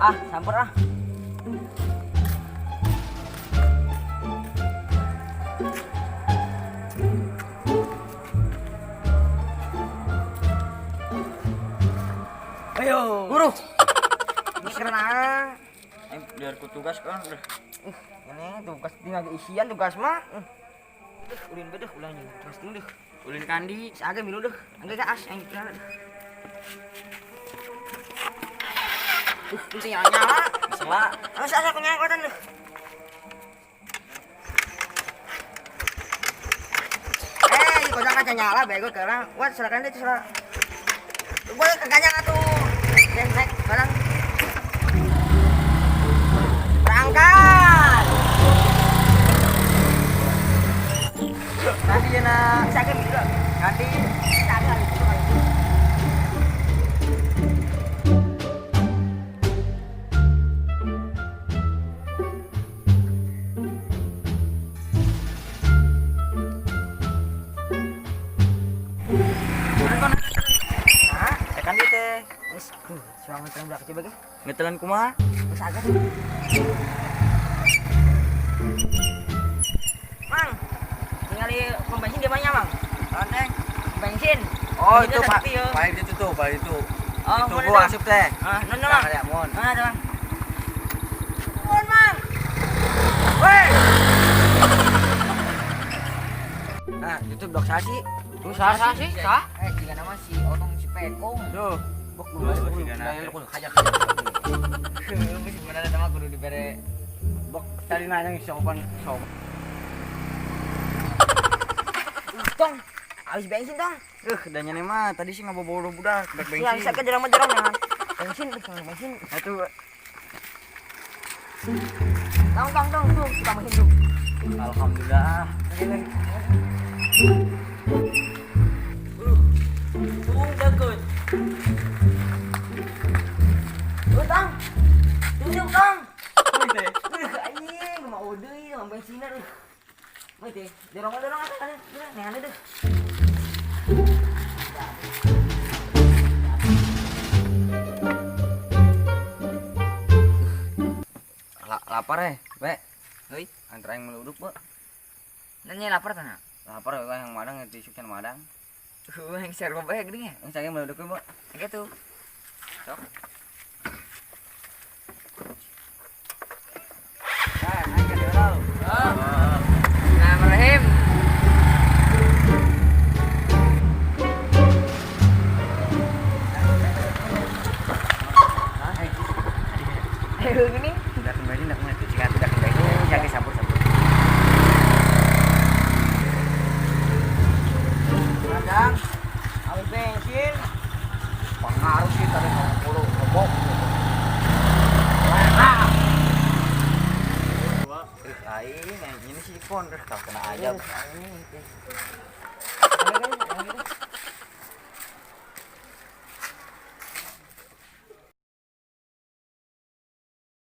Ah, sampur ah. Ayo. Guru. Ini keren ah. Ini biar ku tugas kan. Ini tugas tinggal isian tugas mah. Deh, ulin bedeh ulang jeung tugas dulu deh. Ulin kandi. Saga milu deh. Angge ka as yang kira. Itu nyala nyala. Sela. Awas asa aku nyala kuatan deh. Eh, kocak kaca nyala bego kerang. Wah, silakan deh terserah. Gua kagak atuh. Deh, naik barang. Berangkat. Kandi ya nak. Saga milu. Kandi. Saga milu. Ulin kon. Nah, Eh kandi teh. wis, suang ngetelan budak coba ge. Ngetelan kumaha? Wis agak. Mang, tinggal di pom bensin di mana, Mang? Anteng. Pom bensin. Oh, Bensinnya itu Pak. tapi, yo. Pak itu tuh, Pak itu. Oh, Itu mana gua tuh? asup teh. Ah, non, Mang. Nah, mon. Mana tuh, Mang? Mon, Mang. Woi. Nah, itu blok sasi. Tuh, sah sih, sah. Eh, jika nama si Otong si Pekong. Tuh. Bok kudu kudu kudu kajak. Mesti bener sama kudu dibere Bok tadi nanya sopan sopan. Tong, habis bensin, Tong. Dan nyane mah tadi sih ngabobo budak bek Ya, bensin. bisa ke jerong-jerong ya. Bensin, bensin. Nah, itu Tong, tong, tong, tuh, kita mesin tuh. alhamdulillah. Tung deket. Tuh, Tong. Tunjuk, Tong. Anjing, mau deui, mau bensinna euy. Woi teh, dorong-dorong atuh kan, nengan deh. Lapar eh, Be. Heuy, Antara yang meluduk, Be. nanya lapar tanah. Lapar we yang madang itu isuk can madang. Yang share bae geuning ya. Yang saya meluduk we, Be. Gitu. Sok. Nah, aing ka dieu lah. Bismillahirrahmanirrahim. Ayo gini. Udah kembali, udah kembali. Jika tidak kembali, jaga sampur-sampur. Madang, habis bensin. Pengaruh sih tadi ngomong ngomong. Aing, ini sih kon, kalau kena aja. Aing teh.